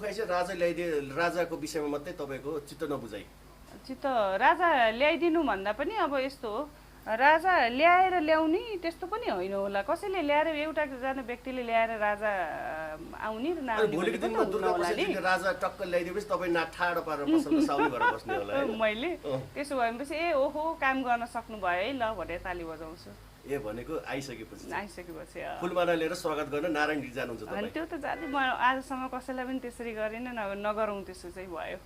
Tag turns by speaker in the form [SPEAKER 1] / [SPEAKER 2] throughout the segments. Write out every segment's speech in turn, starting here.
[SPEAKER 1] दुखाइ चाहिँ राजा ल्याइदिए राजाको विषयमा मात्रै तपाईँको चित्त नबुझाइ
[SPEAKER 2] चित्त राजा ल्याइदिनु भन्दा पनि अब यस्तो हो राजा ल्याएर ल्याउने त्यस्तो पनि होइन होला कसैले ल्याएर जना व्यक्तिले ल्याएर राजा आउने र नआउने
[SPEAKER 1] भोलिको दिनमा दुर्गा प्रसादले राजा टक्क ल्याइदिएपछि तपाईँ नाक ठाडो पारेर पसलको साउली भएर बस्ने होला
[SPEAKER 2] मैले त्यसो भएपछि ओहो काम गर्न सक्नु भयो है ल भनेर ताली बजाउँछु
[SPEAKER 1] ए भनेको आइसकेपछि फुलमाला लिएर स्वागत गर्न नारायणगढी जानुहुन्छ
[SPEAKER 2] अनि त्यो त जाने म आजसम्म कसैलाई पनि त्यसरी गरेन नगरौँ त्यसो चाहिँ भयो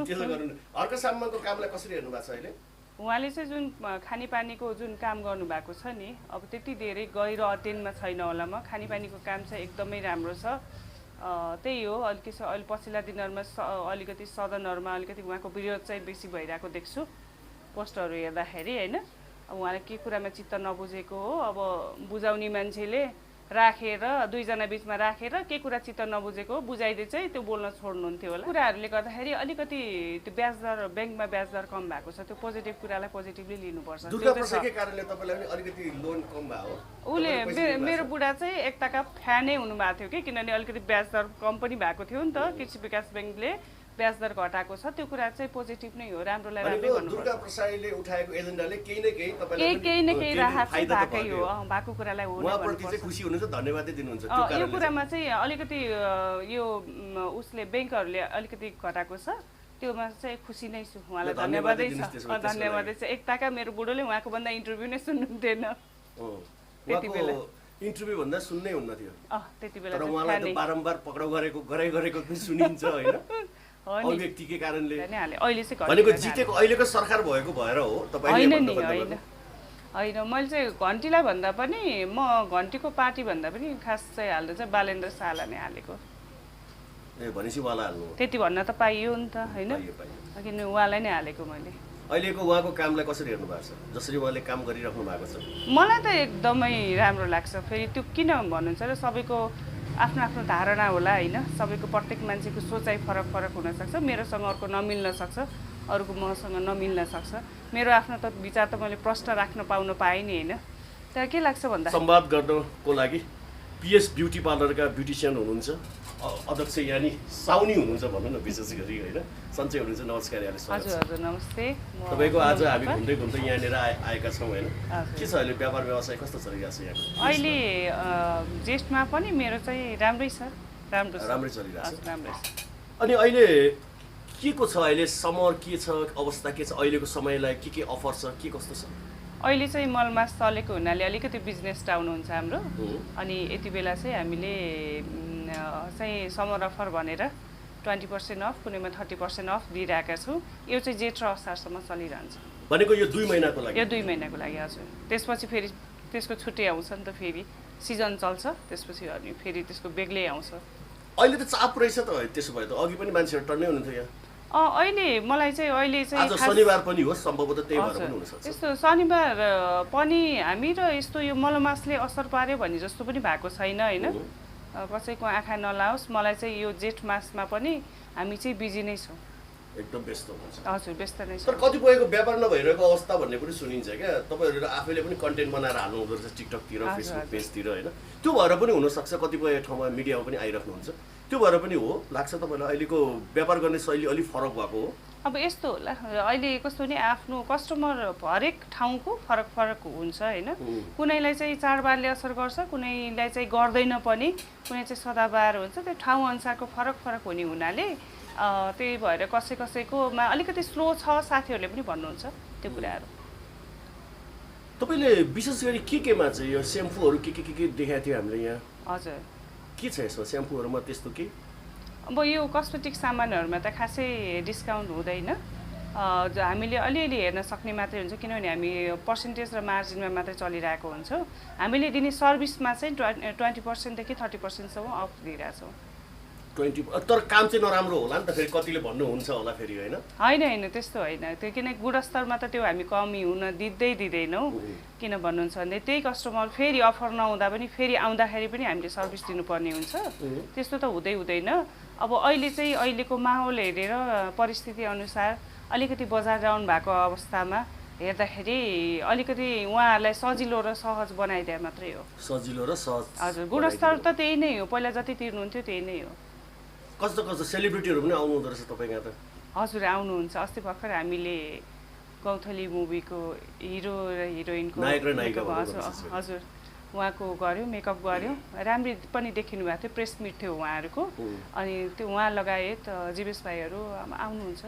[SPEAKER 1] त्यसो गर्नु अर्को सामानको कामलाई कसरी हेर्नु भएको छ अहिले
[SPEAKER 2] उहाँले चाहिँ जुन खानेपानीको जुन काम गर्नुभएको छ नि अब त्यति धेरै गहिरो अध्ययनमा छैन होला म खानेपानीको काम चाहिँ एकदमै राम्रो छ त्यही हो अलिकति अहिले पछिल्ला दिनहरूमा अलिकति सदनहरूमा अलिकति उहाँको विरोध चाहिँ बेसी भइरहेको देख्छु पोस्टहरू हेर्दाखेरि होइन अब उहाँलाई के कुरामा चित्त नबुझेको हो अब बुझाउने मान्छेले राखेर दुईजना बिचमा राखेर के कुरा चित्त नबुझेको बुझाइदिए चाहिँ त्यो बोल्न छोड्नुहुन्थ्यो होला कुराहरूले गर्दाखेरि अलिकति त्यो ब्याज दर ब्याङ्कमा ब्याज दर कम भएको छ त्यो पोजिटिभ कुरालाई पोजिटिभली लिनुपर्छ उसले मेरो बुढा चाहिँ एकताका फ्यानै हुनुभएको थियो कि किनभने अलिकति ब्याज दर कम पनि भएको थियो नि त कृषि विकास ब्याङ्कले ब्याज दर घटाएको छ त्यो कुरा चाहिँ पोजिटिभ नै हो राम्रोलाई राम्रै भन्नुपर्छ
[SPEAKER 1] दुर्गा प्रसाईले उठाएको एजेन्डाले केही न
[SPEAKER 2] केही राहत भएकै हो भएको कुरालाई हो
[SPEAKER 1] खुसी हुनुहुन्छ धन्यवाद दिनुहुन्छ
[SPEAKER 2] यो कुरामा चाहिँ अलिकति यो उसले ब्याङ्कहरूले अलिकति घटाएको छ त्योमा चाहिँ खुसी नै छु उहाँलाई धन्यवादै छ धन्यवादै छ एकताका मेरो बुढोले उहाँको भन्दा इन्टरभ्यू नै सुन्नुहुन्थेन
[SPEAKER 1] त्यति बेला इन्टरभ्यु भन्दा सुन्नै हुन्न थियो
[SPEAKER 2] त्यति बेला
[SPEAKER 1] तर उहाँलाई त बारम्बार पक्राउ गरेको पनि सुनिन्छ होइन अभिव्यक्तिकै कारणले भनेको जितेको अहिलेको सरकार भएको भएर हो
[SPEAKER 2] होइन मैले चाहिँ घन्टीलाई भन्दा पनि म घन्टीको पार्टी भन्दा पनि खास चाहिँ हाल्दा चाहिँ बालेन्द्र शाहलाई नै हालेको त्यति भन्न त पाइयो नि त होइन किन उहाँलाई नै हालेको मैले
[SPEAKER 1] अहिलेको उहाँको कामलाई कसरी हेर्नु भएको छ जसरी उहाँले काम गरिराख्नु भएको छ
[SPEAKER 2] मलाई त एकदमै राम्रो लाग्छ फेरि त्यो किन भन्नुहुन्छ र सबैको आफ्नो आफ्नो धारणा होला होइन सबैको प्रत्येक मान्छेको सोचाइ फरक फरक हुनसक्छ मेरोसँग अर्को नमिल्न सक्छ अरूको मसँग नमिल्न सक्छ मेरो आफ्नो त विचार त मैले प्रश्न राख्न पाउन पाएँ नि होइन तर के लाग्छ भन्दा
[SPEAKER 1] संवाद गर्नको लागि पिएस ब्युटी पार्लरका ब्युटिसियन हुनुहुन्छ अध्यक्ष यानी साउनी हुनुहुन्छ भन्नु न विशेष गरी होइन सन्चै हुनुहुन्छ नमस्कार यहाँले
[SPEAKER 2] हजुर नमस्ते
[SPEAKER 1] तपाईँको आज हामी घुम्दै यहाँनिर आएका छौँ होइन के छ अहिले व्यापार व्यवसाय कस्तो चलिरहेको छ यहाँ
[SPEAKER 2] अहिले ज्येष्ठमा पनि मेरो चाहिँ राम्रै छ
[SPEAKER 1] राम्रै चलिरहेको छ
[SPEAKER 2] राम्रै छ
[SPEAKER 1] अनि अहिले के को छ अहिले समर के छ अवस्था के छ अहिलेको समयलाई के अफर छ के कस्तो छ
[SPEAKER 2] अहिले चाहिँ मलमास चलेको हुनाले अलिकति बिजनेस डाउन हुन्छ हाम्रो अनि यति बेला चाहिँ हामीले चाहिँ समर अफर भनेर 20% अफ कुनैमा 30% अफ दिइरहेका छौँ यो चाहिँ जेठ र असारसम्म चलिरहन्छ
[SPEAKER 1] भनेको यो 2 महिनाको लागि
[SPEAKER 2] यो 2 महिनाको लागि हजुर त्यसपछि फेरि त्यसको छुट्टी आउँछ नि त फेरि सिजन चल्छ त्यसपछि अनि फेरि त्यसको बेग्लै आउँछ
[SPEAKER 1] अहिले त चाप रहेछ त त्यसो भए त अघि पनि मान्छेहरू टन्नै हुनुहुन्थ्यो यहाँ
[SPEAKER 2] अहिले मलाई चाहिँ अहिले चाहिँ
[SPEAKER 1] आज शनिबार पनि हो सम्भवतः त्यही भएर पनि हुन सक्छ
[SPEAKER 2] यस्तो शनिबार पनि हामी र यस्तो यो मलमासले असर पार्यो भन्ने जस्तो पनि भएको छैन होइन कसैको आँखा नलाओस् मलाई चाहिँ यो जेठ मासमा पनि हामी चाहिँ बिजी नै छौँ
[SPEAKER 1] एकदम व्यस्त हुन्छ
[SPEAKER 2] हजुर व्यस्त नै छ
[SPEAKER 1] तर कतिपयको व्यापार नभइरहेको अवस्था भन्ने पनि सुनिन्छ क्या तपाईँहरूले आफैले पनि कन्टेन्ट बनाएर हाल्नु हुँदो रहेछ टिकटकतिर फेसबुक पेजतिर होइन त्यो भएर पनि हुनसक्छ कतिपय ठाउँमा मिडियामा पनि आइराख्नुहुन्छ त्यो भएर पनि हो लाग्छ तपाईँलाई अहिलेको व्यापार गर्ने शैली अलिक फरक भएको हो
[SPEAKER 2] अब यस्तो होला अहिले कस्तो नि आफ्नो कस्टमर हरेक ठाउँको फरक फरक हुन्छ होइन कुनैलाई चाहिँ चाडबाडले असर गर्छ कुनैलाई चाहिँ गर्दैन पनि कुनै चाहिँ सदाबार हुन्छ त्यो ठाउँ अनुसारको फरक फरक हुने हुनाले त्यही भएर कसैकोमा अलिकति स्लो छ साथीहरूले पनि भन्नुहुन्छ त्यो कुराहरू
[SPEAKER 1] तपाईँले विशेष गरी केमा चाहिँ यो सेम्पूहरू के देखाएको थियो हामीले यहाँ
[SPEAKER 2] हजुर
[SPEAKER 1] के छ यसमा सेम्पूहरूमा त्यस्तो के
[SPEAKER 2] अब यो कस्मेटिक सामानहरूमा त खासै डिस्काउन्ट हुँदैन हामीले अलिअलि हेर्न सक्ने मात्रै हुन्छ किनभने हामी पर्सेन्टेज र मार्जिनमा मात्रै चलिरहेको हुन्छ हामीले दिने सर्भिसमा चाहिँ 20% देखि 30%सम्म अफ दिइरहेछौँ
[SPEAKER 1] 20 तर काम चाहिँ नराम्रो होला नि त फेरि कतिले भन्नुहुन्छ होला फेरि
[SPEAKER 2] होइन त्यस्तो होइन त्यो किन गुणस्तरमा त त्यो हामी कमी हुन दिँदैनौँ किन भन्नुहुन्छ भने त्यही कस्टमर फेरि अफर नहुँदा पनि फेरि आउँदाखेरि पनि हामीले सर्भिस दिनुपर्ने हुन्छ त्यस्तो त हुँदैन अब अहिले चाहिँ अहिलेको माहौल हेरेर परिस्थिति अनुसार अलिकति बजार डाउन भएको अवस्थामा हेर्दाखेरि अलिकति उहाँहरूलाई सजिलो र सहज बनाइदिए मात्रै हो
[SPEAKER 1] सजिलो र सहज
[SPEAKER 2] हजुर गुणस्तर त त्यही नै हो पहिला जति तिर्नुहुन्थ्यो त्यही नै हो
[SPEAKER 1] कस्तो कस्तो सेलिब्रिटीहरू पनि आउनु हुँदो रहेछ तपाईँको यहाँ त?
[SPEAKER 2] हजुर आउनुहुन्छ। अस्ति भर्खर हामीले गौथली मुभीको हिरो र हिरोइनको
[SPEAKER 1] नायक र नायिका
[SPEAKER 2] हजुर उहाँको गऱ्यौँ, मेकअप गऱ्यौँ, राम्ररी पनि देखिनु भएको थियो, प्रेस मिट थियो उहाँहरूको। अनि त्यो उहाँ लगायत जीवेश भाइहरू आउनुहुन्छ।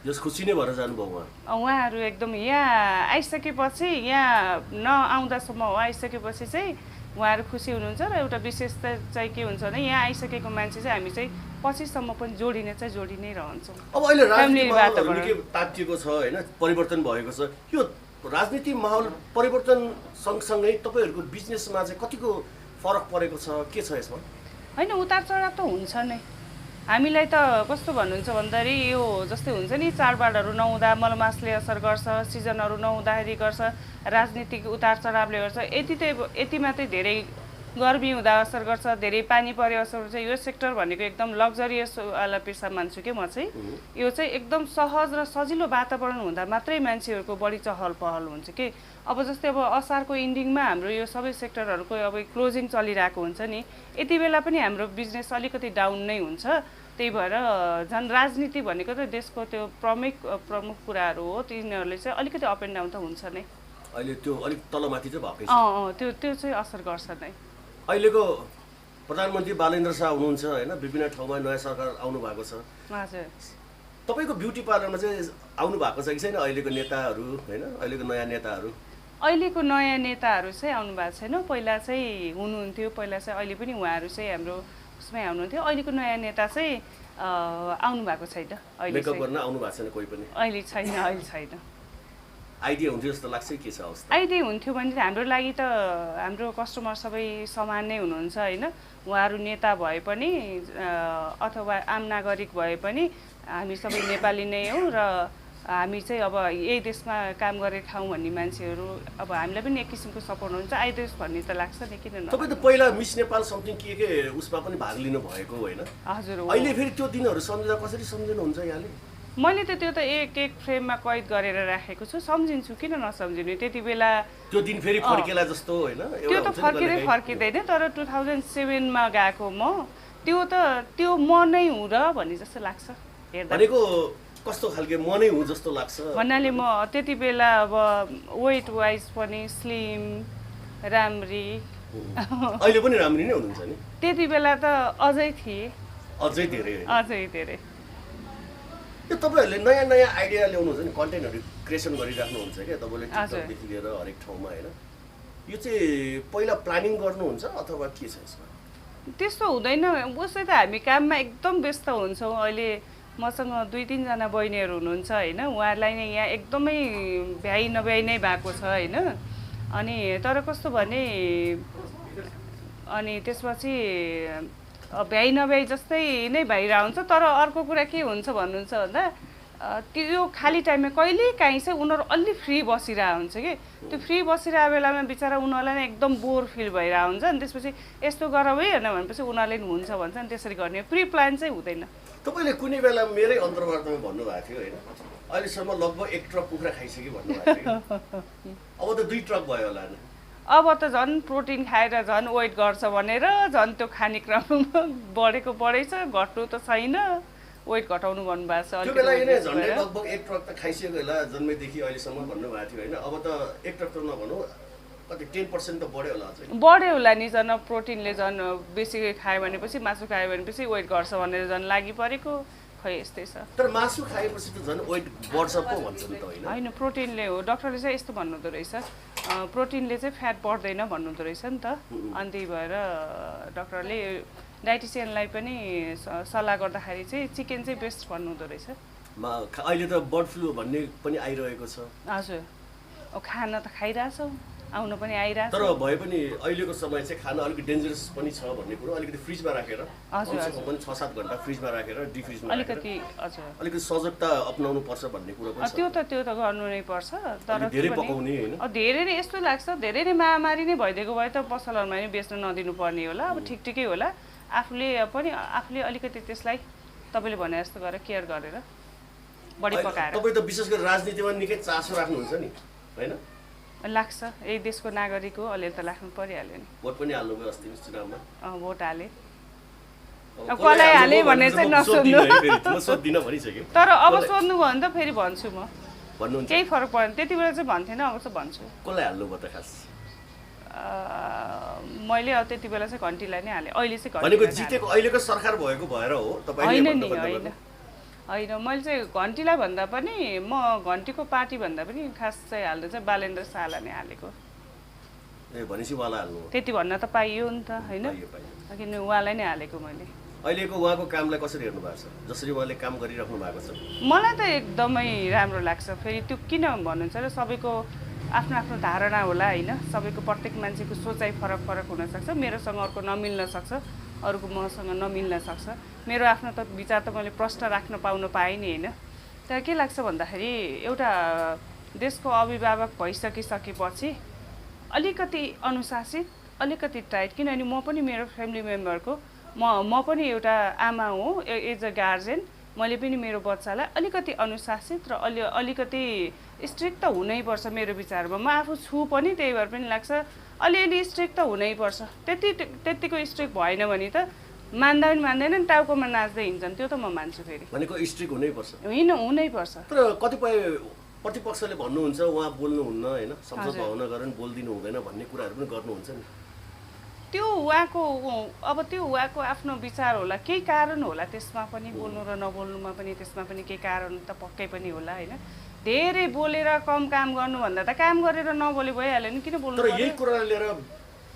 [SPEAKER 1] जस खुसी नै भएर जानुभयो
[SPEAKER 2] उहाँहरू एकदम यहाँ आइसकेपछि, यहाँ नआउँदासम्म आइसकेपछि चाहिँ उहाँहरू खुसी हुनुहुन्छ। र एउटा विशेषता चाहिँ के हुन्छ भने यहाँ आइसकेको मान्छे चाहिँ हामी चाहिँ पछिसम्म पनि जोडी नै रहन्छौँ।
[SPEAKER 1] अब अहिले राजनीति माहौल निकै तातिएको छ होइन, परिवर्तन भएको छ। यो राजनीति माहौल परिवर्तन सँगसँगै तपाईँहरूको बिजनेसमा चाहिँ कतिको फरक परेको छ, के छ यसमा?
[SPEAKER 2] होइन, उतार चढाव त हुन्छ नै। हामीलाई त कस्तो भन्नुहुन्छ भन्दाखेरि यो जस्तै हुन्छ नि, चाडबाडहरू नहुँदा मलमासले असर गर्छ, सिजनहरू नहुँदाखेरि गर्छ, राजनीतिक उतार चढावले गर्छ। यति मात्रै धेरै गर्मी हुँदा असर गर्छ, धेरै पानी परे असर गर्छ। यो सेक्टर भनेको एकदम लग्जरियस वाला पेसा मान्छु कि म चाहिँ। यो चाहिँ एकदम सहज र सजिलो वातावरण हुँदा मात्रै मान्छेहरूको बढी चहल पहल हुन्छ कि। अब जस्तै अब असारको इन्डिङमा हाम्रो यो सबै सेक्टरहरूको अब क्लोजिङ चलिरहेको हुन्छ नि, यति बेला पनि हाम्रो बिजनेस अलिकति डाउन नै हुन्छ। त्यही भएर झन् राजनीति भनेको त देशको त्यो प्रमुख कुराहरू हो, तिनीहरूले चाहिँ अलिकति अप एन्ड डाउन त हुन्छ नै।
[SPEAKER 1] अहिले त्यो अलिक तलमाथि चाहिँ भएकै छ।
[SPEAKER 2] त्यो चाहिँ असर गर्छ नै।
[SPEAKER 1] अहिलेको प्रधानमन्त्री बालेन्द्र शाह हुनुहुन्छ होइन, विभिन्न ठाउँमा नयाँ सरकार आउनु भएको छ।
[SPEAKER 2] हजुर,
[SPEAKER 1] तपाईँको ब्युटी पार्लरमा चाहिँ आउनु भएको छ कि छैन अहिलेको नेताहरू होइन, अहिलेको नयाँ नेताहरू?
[SPEAKER 2] अहिलेको नयाँ नेताहरू चाहिँ आउनु भएको छैन। पहिला चाहिँ हुनुहुन्थ्यो, पहिला चाहिँ अहिले पनि उहाँहरू चाहिँ हाम्रो उसमै आउनुहुन्थ्यो। अहिलेको नयाँ नेता चाहिँ आउनु भएको छैन।
[SPEAKER 1] मेकअप गर्न आउनु भएको छैन कोही पनि?
[SPEAKER 2] अहिले छैन।
[SPEAKER 1] आइडिया हुन्थ्यो जस्तो लाग्छ के छ अवस्था?
[SPEAKER 2] आइडिया हुन्थ्यो भने हाम्रो लागि त हाम्रो कस्टमर सबै समान नै हुनुहुन्छ होइन। उहाँहरू नेता भए पनि अथवा आम नागरिक भए पनि हामी सबै नेपाली नै हो। र हामी चाहिँ अब यही देशमा काम गरेर खाउँ भन्ने मान्छेहरू, अब हामीलाई पनि एक किसिमको सपोर्ट हुन्छ। आइदेश भन्ने त लाग्छ नि, किन न।
[SPEAKER 1] तपाईँ त पहिला मिस नेपाल समथिङ के उसमा पनि भाग लिनु भएको होइन?
[SPEAKER 2] हजुर।
[SPEAKER 1] अहिले फेरि त्यो दिनहरू सम्झिँदा कसरी सम्झिनुहुन्छ यहाँले?
[SPEAKER 2] मैले त त्यो त एक फ्रेममा कैद गरेर राखेको छु, सम्झिन्छु, किन नसम्झिनु। त्यति बेला
[SPEAKER 1] त्यो दिन फेरि फर्केला जस्तो होइन?
[SPEAKER 2] त्यो त फर्किँदैन, तर 2007मा गएको म, त्यो म नै हुँ र भन्ने जस्तो लाग्छ हेर्दा।
[SPEAKER 1] भनेको कस्तो खालके म नै हुँ जस्तो लाग्छ
[SPEAKER 2] भन्नाले म त्यति बेला अब वेट वाइज पनि स्लिम, राम्री।
[SPEAKER 1] अहिले पनि राम्री नै हुनुहुन्छ नि?
[SPEAKER 2] त्यति बेला त अझै थिए,
[SPEAKER 1] अझै धेरै। यो तपाईँहरूले नयाँ नयाँ आइडिया ल्याउनुहुन्छ नि, कन्टेन्टहरू क्रिएसन गरिराख्नुहुन्छ क्या तपाईँले, टिकटकदेखि लिएर हरेक ठाउँमा होइन। यो चाहिँ पहिला प्लानिङ गर्नुहुन्छ अथवा के छ यसमा?
[SPEAKER 2] त्यस्तो हुँदैन। उसै त हामी काममा एकदम व्यस्त हुन्छौँ। अहिले मसँग 2-3जना बहिनीहरू हुनुहुन्छ होइन, उहाँहरूलाई नै यहाँ एकदमै भ्याइ नभ्याइ नै भएको छ होइन। अनि तर कस्तो भने अनि त्यसपछि भ्याइ नभ्याइ जस्तै नै भइरहेको हुन्छ। तर अर्को कुरा के हुन्छ भन्नुहुन्छ भन्दा त्यो खाली टाइममा कहिले काहीँ चाहिँ उनीहरू अलि फ्री बसिरहेको हुन्छ कि। त्यो फ्री बसिरहेको बेलामा बिचरा उनीहरूलाई नै एकदम बोर फिल भइरहेको हुन्छ। अनि त्यसपछि यस्तो गरौँ है भनेपछि उनीहरूले नि हुन्छ भन्छ नि, त्यसरी गर्ने प्री प्लान चाहिँ हुँदैन।
[SPEAKER 1] तपाईँले कुनै बेला मेरै अन्तर्वार्तामा भन्नुभएको थियो होइन, अहिलेसम्म लगभग 1 ट्रक कुखुरा खाइसक्यो भन्नुभएको थियो। अब त 2 ट्रक भयो होला नि?
[SPEAKER 2] अब त झन् प्रोटिन खाएर झन् वेट गर्छ भनेर झन् त्यो खानेक्रम बढेको बढेछ, घट्नु त छैन, वेट घटाउनु भन्नुभएको छ।
[SPEAKER 1] त्यो बेला नै झन्डै लगभग 1 ट्रक त खाइसक्यो होला जन्मेदेखि अहिलेसम्म भन्नुभएको थियो होइन। अब त 1 ट्रक त नभनौँ, कति 10% त बढ्यो होला अझै?
[SPEAKER 2] बढ्यो होला नि, झन् प्रोटिनले झन् बेसी खायो भनेपछि, मासु खायो भनेपछि वेट घट्छ भनेर झन् लागि परेको, खै यस्तै छ।
[SPEAKER 1] तर मासु खाएपछि त झन् वेट बढ्छ पो भन्छ नि त होइन?
[SPEAKER 2] होइन, प्रोटिनले हो। डक्टरले चाहिँ यस्तो भन्नुहुँदो रहेछ, प्रोटिनले चाहिँ फ्याट बढ्दैन भन्नुहुँदो रहेछ नि त। अनि त्यही भएर डक्टरले डाइटिसियनलाई पनि सल्लाह गर्दाखेरि चाहिँ चिकन चाहिँ बेस्ट भन्नुहुँदो रहेछ।
[SPEAKER 1] अहिले त बर्ड फ्लू भन्ने पनि आइरहेको छ।
[SPEAKER 2] हजुर, खाना त खाइरहेछौँ, आउनु पनि आइरहेछ।
[SPEAKER 1] तर भए पनि अहिलेको समय चाहिँ खाना अलिकति डेन्जरस पनि छ भन्ने कुरो, अलिकति फ्रिजमा राखेर, कमसेकम पनि 6-7 घन्टा फ्रिजमा राखेर डिफ्रिजमा अलिकति सजगता अपनाउनु पर्छ भन्ने कुरो पनि छ।
[SPEAKER 2] त्यो त गर्नु नै पर्छ। तर
[SPEAKER 1] धेरै पकाउने होइन,
[SPEAKER 2] धेरै नै यस्तो लाग्छ, धेरै नै महामारी नै भइदिएको भए त पसलहरूमा नि बेच्न नदिनु पर्ने होला। अब ठिकै होला, आफूले अलिकति त्यसलाई तपाईँले भने जस्तो गरेर केयर गरेर बढी पकाएर।
[SPEAKER 1] तपाईँ त विशेष गरी राजनीतिमा निकै चासो राख्नुहुन्छ नि होइन?
[SPEAKER 2] लाग्छ, यही देशको नागरिक हो, अहिले त लाग्नु परिहाल्यो नि।
[SPEAKER 1] भोट पनि हाल्नुभयो अस्ति चुनावमा?
[SPEAKER 2] भोट हाले। कसलाई हाले भने चाहिँ नसोध्नु
[SPEAKER 1] म सोध्दिनँ भनिसक्यो
[SPEAKER 2] तर अब सोध्नुभयो भने त फेरि भन्छु म
[SPEAKER 1] भन्नुहुन्छ
[SPEAKER 2] केही फरक पर्दैन त्यति बेला चाहिँ भन्थेन अब चाहिँ भन्छु
[SPEAKER 1] कसलाई हाल्नुभयो त खास
[SPEAKER 2] मैले अब त्यति बेला चाहिँ घन्टीलाई नै हालेँ अहिले चाहिँ
[SPEAKER 1] भनेको जितेको अहिलेको सरकार भएको भएर हो
[SPEAKER 2] होइन नि होइन होइन मैले चाहिँ घन्टीलाई भन्दा पनि म घन्टीको पार्टी भन्दा पनि खास चाहिँ हाल्दा चाहिँ बालेन्द्र शाहलाई नै हालेको
[SPEAKER 1] ए भनेपछि उहाँलाई हाल्नु
[SPEAKER 2] त्यति भन्न त पाइयो नि त होइन किन उहाँलाई नै हालेको मैले
[SPEAKER 1] अहिलेको उहाँको कामलाई कसरी हेर्नु भएको छ जसरी उहाँले काम गरिराख्नु भएको छ
[SPEAKER 2] मलाई त एकदमै राम्रो लाग्छ फेरि त्यो किन भन्नुहुन्छ र सबैको आफ्नो आफ्नो धारणा होला होइन सबैको प्रत्येक मान्छेको सोचाइ फरक फरक हुनसक्छ मेरोसँग अर्को नमिल्न सक्छ अरूको मसँग नमिल्न सक्छ मेरो आफ्नो त विचार त मैले प्रश्न राख्न पाउन पाएँ नि होइन तर के लाग्छ भन्दाखेरि एउटा देशको अभिभावक भइसकिसकेपछि अलिकति अनुशासित अलिकति टाइट किनभने म पनि मेरो फ्यामिली मेम्बरको म पनि एउटा आमा हो एज अ गार्जेन मैले पनि मेरो बच्चालाई अलिकति अनुशासित र अलिकति स्ट्रिक्ट त हुनैपर्छ मेरो विचारमा म आफू छु पनि त्यही भएर पनि लाग्छ अलिअलि स्ट्रिक्ट त हुनैपर्छ त्यतिको स्ट्रिक्ट भएन भने त मान्दा पनि मान्दैनन् टाउकोमा नाच्दै हिँड्छन् त्यो त म मान्छु फेरि
[SPEAKER 1] भनेको स्ट्रिक्ट हुनैपर्छ
[SPEAKER 2] होइन हुनैपर्छ
[SPEAKER 1] तर कतिपय प्रतिपक्षले भन्नुहुन्छ उहाँ बोल्नुहुन्न होइन संसद भवन गरेर बोलिदिनु हुँदैन भन्ने कुराहरू पनि गर्नुहुन्छ नि
[SPEAKER 2] त्यो उहाँको आफ्नो विचार होला केही कारण होला त्यसमा पनि बोल्नु र नबोल्नुमा पनि त्यसमा पनि केही कारण त पक्कै पनि होला होइन धेरै बोलेर कम काम गर्नुभन्दा त काम गरेर नबोले भइहाल्यो नि किन बोल्नु
[SPEAKER 1] तर यही कुरालाई लिएर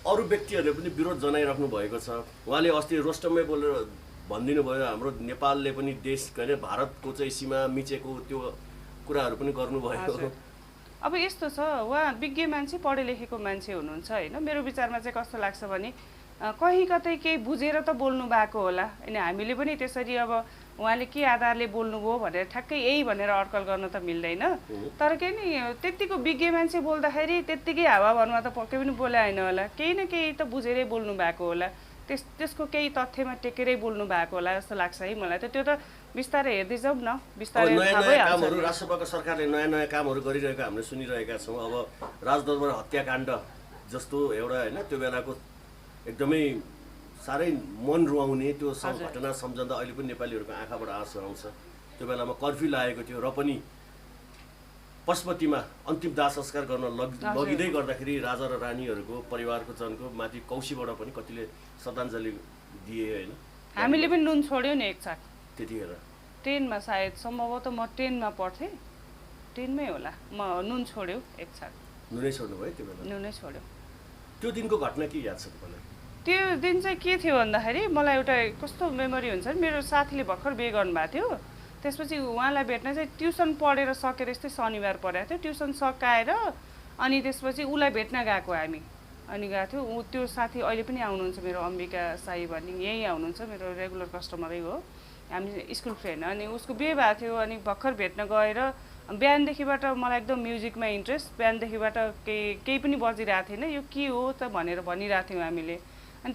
[SPEAKER 1] अरू व्यक्तिहरूले पनि विरोध जनाइराख्नु भएको छ उहाँले अस्ति रोस्टममै बोलेर भनिदिनु भयो हाम्रो नेपालले पनि देश के भारतको चाहिँ सीमा मिचेको त्यो कुराहरू पनि गर्नुभयो
[SPEAKER 2] अब यस्तो छ उहाँ विज्ञ मान्छे पढे लेखेको मान्छे हुनुहुन्छ होइन मेरो विचारमा चाहिँ कस्तो लाग्छ भने कहीँ कतै केही बुझेर त बोल्नु भएको होला होइन हामीले पनि त्यसरी अब उहाँले के आधारले बोल्नुभयो भनेर ठ्याक्कै यही भनेर अड्कल गर्न त मिल्दैन तर के नि त्यतिको विज्ञ मान्छे बोल्दाखेरि त्यत्तिकै हावाभरमा त पक्कै पनि बोले होइन होला केही न केही त बुझेरै बोल्नु भएको होला त्यसको केही तथ्यमा टेकेरै बोल्नु भएको होला जस्तो लाग्छ है मलाई त त्यो त बिस्तारै हेर्दै जाउँ न बिस्तारै
[SPEAKER 1] कामहरू राष्ट्रपतिको सरकारले नयाँ नयाँ कामहरू गरिरहेको हामीले सुनिरहेका छौँ अब राजदरबार हत्याकाण्ड जस्तो एउटा होइन त्यो बेलाको एकदमै साह्रै मन रुवाउने त्यो घटना सम्झँदा अहिले पनि नेपालीहरूको आँखाबाट आँसु आउँछ त्यो बेलामा कर्फ्यू लागेको थियो र पनि पशुपतिमा अन्तिम दाह संस्कार गर्न लगिँदै गर्दाखेरि राजा र रानीहरूको परिवारको जनको माथि कौशीबाट पनि कतिले श्रद्धाञ्जली दिए होइन
[SPEAKER 2] हामीले पनि नुन छोड्यौँ नि एक छाक
[SPEAKER 1] त्यतिखेर
[SPEAKER 2] ट्रेनमा सायद सम्भवतः म ट्रेनमा पढ्थेँ ट्रेनमै होला म नुन छोड्यो एक छाक
[SPEAKER 1] नुनै छोड्नु भयो त्यो बेला
[SPEAKER 2] नुनै छोड्यो
[SPEAKER 1] त्यो दिनको घटना के याद छ तपाईँलाई
[SPEAKER 2] त्यो दिन चाहिँ के थियो भन्दाखेरि मलाई एउटा कस्तो मेमोरी हुन्छ नि मेरो साथीले भर्खर बिहे गर्नुभएको थियो त्यसपछि उहाँलाई भेट्न चाहिँ ट्युसन पढेर सकेर यस्तै शनिबार पढाएको थियो ट्युसन सकाएर अनि त्यसपछि उसलाई भेट्न गएको हामी अनि गएको थियो ऊ त्यो साथी अहिले पनि आउनुहुन्छ मेरो अम्बिका साई भन्ने यहीँ आउनुहुन्छ मेरो रेगुलर कस्टमरै हो हामी स्कुल फ्रेन्ड अनि उसको बिहे भएको थियो अनि भर्खर भेट्न गएर बिहानदेखिबाट मलाई एकदम म्युजिकमा इन्ट्रेस्ट बिहानदेखिबाट केही पनि बजिरहेको थिएन यो के हो त भनेर भनिरहेको थियौँ हामीले अनि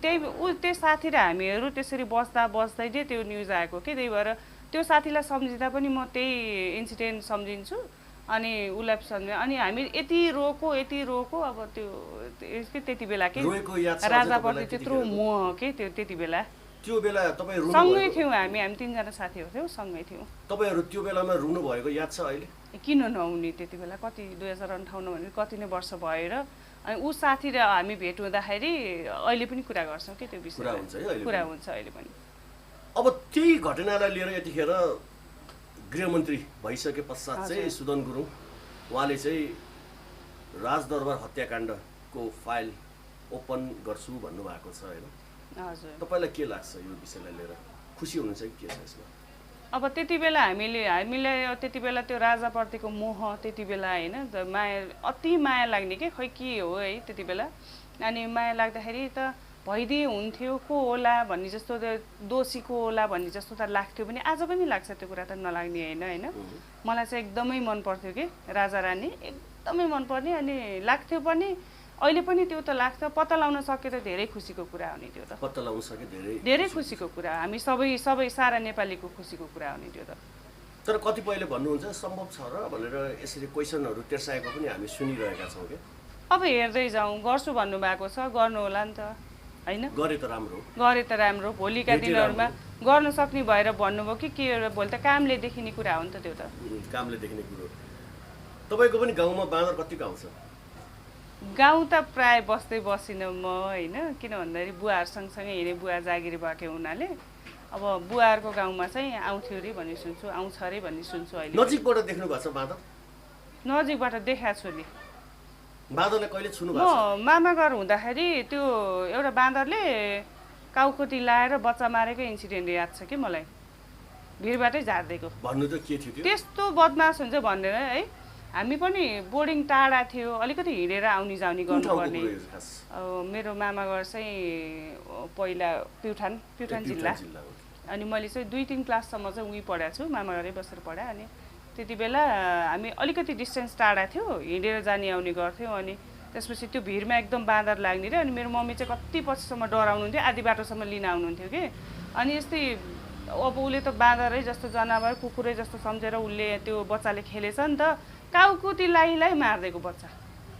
[SPEAKER 2] त्यो साथी र हामीहरू त्यसरी बस्दै नै त्यो न्युज आएको कि त्यही भएर त्यो साथीलाई सम्झिँदा पनि म त्यही इन्सिडेन्ट सम्झिन्छु अनि उसलाई सम्झ अनि हामी यति रोको अब त्यो त्यति बेला के राजाप्रति त्यत्रो मोह के त्यो त्यति बेला
[SPEAKER 1] त्यो बेला तपाईँ
[SPEAKER 2] सँगै थियौँ हामी तिनजना साथीहरू थियौँ सँगै थियौँ
[SPEAKER 1] तपाईँहरू त्यो बेलामा रुनु भएको याद छ अहिले
[SPEAKER 2] किन नहुने त्यति बेला कति 2058 भने कति नै वर्ष भएर अनि ऊ साथी र हामी भेट हुँदाखेरि अहिले पनि कुरा गर्छौँ कि त्यो विषयमा कुरा हुन्छ अहिले पनि
[SPEAKER 1] अब त्यही घटनालाई लिएर यतिखेर गृहमन्त्री भइसके पश्चात चाहिँ सुदन गुरुङ उहाँले चाहिँ राजदरबार हत्याकाण्डको फाइल ओपन गर्छु भन्नुभएको छ होइन
[SPEAKER 2] हजुर
[SPEAKER 1] तपाईँलाई के लाग्छ यो विषयलाई लिएर खुसी हुनुहुन्छ कि के छ यसमा
[SPEAKER 2] अब त्यति बेला हामीलाई त्यति बेला त्यो राजाप्रतिको मोह त्यति बेला होइन माया अति माया लाग्ने के खै के हो है त्यति बेला अनि माया लाग्दाखेरि त भइदिए हुन्थ्यो को होला भन्ने जस्तो दोषी को होला भन्ने जस्तो त लाग्थ्यो पनि आज पनि लाग्छ त्यो कुरा त नलाग्ने होइन मलाई चाहिँ एकदमै मन पर्थ्यो कि राजा रानी एकदमै मनपर्ने अनि लाग्थ्यो पनि अहिले पनि त्यो त लाग्छ पत्ता लगाउन सके त धेरै खुसीको कुरा हो नि त्यो त
[SPEAKER 1] पत्ता लगाउन सके
[SPEAKER 2] धेरै खुसीको कुरा हामी सबै सारा नेपालीको खुसीको कुरा हो नि त्यो त
[SPEAKER 1] तर कतिपयले भन्नुहुन्छ सम्भव छ र भनेर यसरी क्वेसनहरू तेर्साएको पनि हामी सुनिरहेका छौँ कि
[SPEAKER 2] अब हेर्दै जाउँ गर्छु भन्नुभएको छ गर्नु होला नि त होइन
[SPEAKER 1] गरे त राम्रो
[SPEAKER 2] गरे त राम्रो भोलिका दिनहरूमा गर्न सक्ने भएर भन्नुभयो कि के भोलि त कामले देखिने कुरा हो नि त त्यो त
[SPEAKER 1] कामले देख्ने कुरो तपाईँको पनि गाउँमा बाँदर कतिको आउँछ
[SPEAKER 2] गाउँ त प्राय बस्दै बसिनँ म होइन किन भन्दाखेरि बुवाहरू सँगसँगै हिँडेँ बुवा जागिरी भएको हुनाले अब बुवाहरूको गाउँमा चाहिँ आउँथ्यो अरे भन्ने सुन्छु आउँछ अरे भन्ने सुन्छु अहिले
[SPEAKER 1] नजिकबाट देख्नु भएको छ बाँदर
[SPEAKER 2] नजिकबाट देखाएको छु नि
[SPEAKER 1] बाँदरलाई कहिले छुनु
[SPEAKER 2] म
[SPEAKER 1] भएको छ
[SPEAKER 2] मामा घर हुँदाखेरि त्यो एउटा बाँदरले काउकोटी लाएर बच्चा मारेको इन्सिडेन्ट याद छ कि मलाई भिरबाटै झारिदिएको
[SPEAKER 1] भन्नु त के थियो त्यो
[SPEAKER 2] त्यस्तो बदमास हुन्छ भनेर है हामी पनि बोर्डिङ टाढा थियो अलिकति हिँडेर आउने जाउने गर्नुपर्ने मेरो मामा घर चाहिँ पहिला प्युठान जिल्ला अनि मैले चाहिँ 2-3 क्लाससम्म चाहिँ उही पढाएको छु मामा घरै बसेर पढाएँ अनि त्यति बेला हामी अलिकति डिस्टेन्स टाढा थियो हिँडेर जाने आउने गर्थ्यौँ अनि त्यसपछि त्यो भिडमा एकदम बाँदर लाग्ने रे अनि मेरो मम्मी चाहिँ कति पछिसम्म डराउनुहुन्थ्यो आधी बाटोसम्म लिन आउनुहुन्थ्यो कि अनि यस्तै अब उसले त बाँदरै जस्तो जनावर कुकुरै जस्तो सम्झेर उसले त्यो बच्चाले खेलेछ नि त काउकुती लाई मारिदिएको बच्चा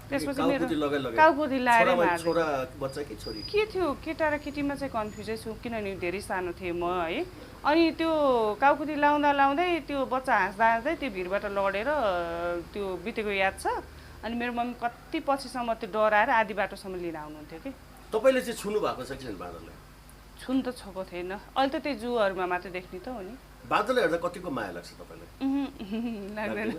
[SPEAKER 2] त्यसपछि मेरो काउकुती लाएर मारिदिएको के थियो केटा र केटीमा चाहिँ कन्फ्युजै छु किनभने धेरै सानो थिएँ म है अनि त्यो काउकुती लाउँदै त्यो बच्चा हाँस्दै त्यो भिरबाट लडेर त्यो बितेको याद छ अनि मेरो मम्मी कति पछिसम्म त्यो डराएर आधी बाटोसम्म लिन आउनुहुन्थ्यो कि
[SPEAKER 1] तपाईँले चाहिँ छुनु भएको छ कि बाँदरलाई
[SPEAKER 2] छुन त छोको थिएन अहिले त त्यो जूहरूमा मात्रै देख्ने त हो नि
[SPEAKER 1] बाँदरलाई हेर्दा कतिको माया लाग्छ तपाईँलाई
[SPEAKER 2] लाग्दैन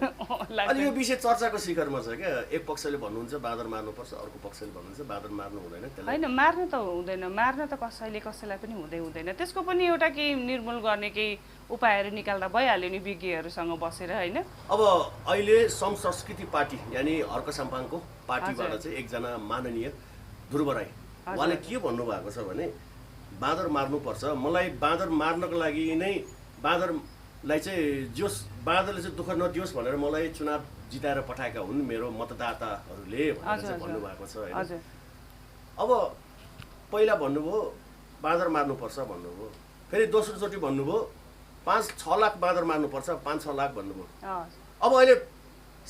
[SPEAKER 1] अनि यो विषय चर्चाको शिखरमा छ क्या एक पक्षले भन्नुहुन्छ बाँदर मार्नुपर्छ अर्को पक्षले भन्नुहुन्छ बाँदर मार्नु हुँदैन
[SPEAKER 2] होइन मार्न त हुँदैन मार्न त कसैलाई पनि हुँदैन त्यसको पनि एउटा केही निर्मूल गर्ने केही उपायहरू निकाल्दा भइहाल्यो नि विज्ञहरूसँग बसेर होइन
[SPEAKER 1] अब अहिले सम संस्कृति पार्टी यानि हर्क साम्पाङको पार्टीबाट चाहिँ एकजना माननीय ध्रुव राई उहाँले के भन्नुभएको छ भने बाँदर मार्नुपर्छ मलाई बाँदर मार्नको लागि नै बाँदरलाई चाहिँ जोस बाँदरले चाहिँ दुःख नदियोस् भनेर मलाई चुनाव जिताएर पठाएका हुन् मेरो मतदाताहरूले भनेर चाहिँ भन्नुभएको छ होइन अब पहिला भन्नुभयो बाँदर मार्नुपर्छ भन्नुभयो फेरि दोस्रोचोटि भन्नुभयो 5-6 लाख बाँदर मार्नुपर्छ 5-6 लाख भन्नुभयो अब अहिले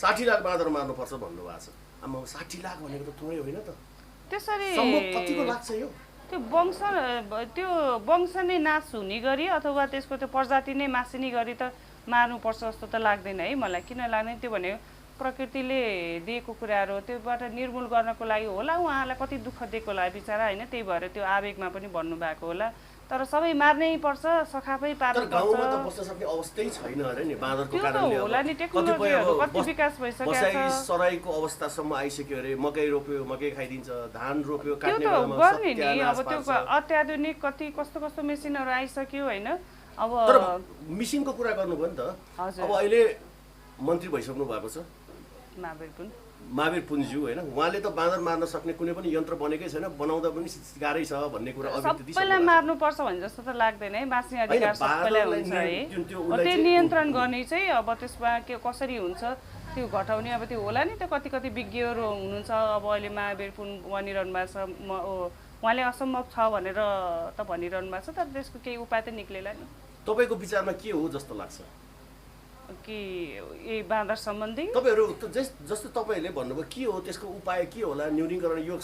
[SPEAKER 1] 60 लाख बाँदर मार्नुपर्छ भन्नुभएको छ अब 60 लाख भनेको त थोरै होइन त
[SPEAKER 2] त्यसरी
[SPEAKER 1] कतिको लाग्छ यो
[SPEAKER 2] त्यो वंश नै नाश हुने गरी अथवा त्यसको त्यो प्रजाति नै मासिने गरी त मार्नुपर्छ जस्तो त लाग्दैन है मलाई किन लाग्दैन त्यो भनेको प्रकृतिले दिएको कुराहरू त्योबाट निर्मूल गर्नको लागि होला उहाँलाई कति दुःख दिएको होला बिचरा होइन त्यही भएर त्यो आवेगमा पनि भन्नुभएको होला तर सबै मार्नै पर्छ सखापै पार्नु पर्छ
[SPEAKER 1] गाउँमा त बस्न सक्ने अवस्थै छैन अरे नि बाँदरको कारणले
[SPEAKER 2] होला नि टेक्नोलोजीहरु कति विकास भइसकेको छ
[SPEAKER 1] बसाई सराईको अवस्थासम्म आइसक्यो अरे मकै रोप्यो मकै खाइदिन्छ धान रोप्यो
[SPEAKER 2] काट्ने बेलामा गर्ने नि अब त्यो अत्याधुनिक कति कस्तो मेसिनहरु आइसक्यो हैन अब
[SPEAKER 1] तर मिसिनको कुरा गर्नुभयो नि त अब अहिले मन्त्री भइसक्नु भएको छ महावीर पुन्ज्यू हैन उहाँले त बाँदर मार्न सक्ने कुनै पनि यन्त्र बनेकै छैन बनाउँदा पनि गाह्रै छ भन्ने कुरा अभिव्यक्ति दिन्छ
[SPEAKER 2] सबैलाई मार्नु पर्छ भन्ने जस्तो त लाग्दैन है बाँच्ने अधिकार सबैलाई हुन्छ है त्यो नियन्त्रण गर्ने चाहिँ अब त्यसमा के कसरी हुन्छ त्यो घटाउने अब त्यो होला नि त कति विज्ञहरू हुनुहुन्छ अब अहिले महावीर पुन भनिरहनु भएको छ उहाँले असम्भव छ भनेर त भनिरहनु भएको छ तर त्यसको केही उपाय त निक्लेला नि
[SPEAKER 1] तपाईको विचारमा के हो जस्तो लाग्छ
[SPEAKER 2] कि यही बाँदर सम्बन्धी
[SPEAKER 1] तपाईहरु जस्तो तपाईहरुले भन्नुभयो के हो त्यसको उपाय के होला न्यूनीकरण यो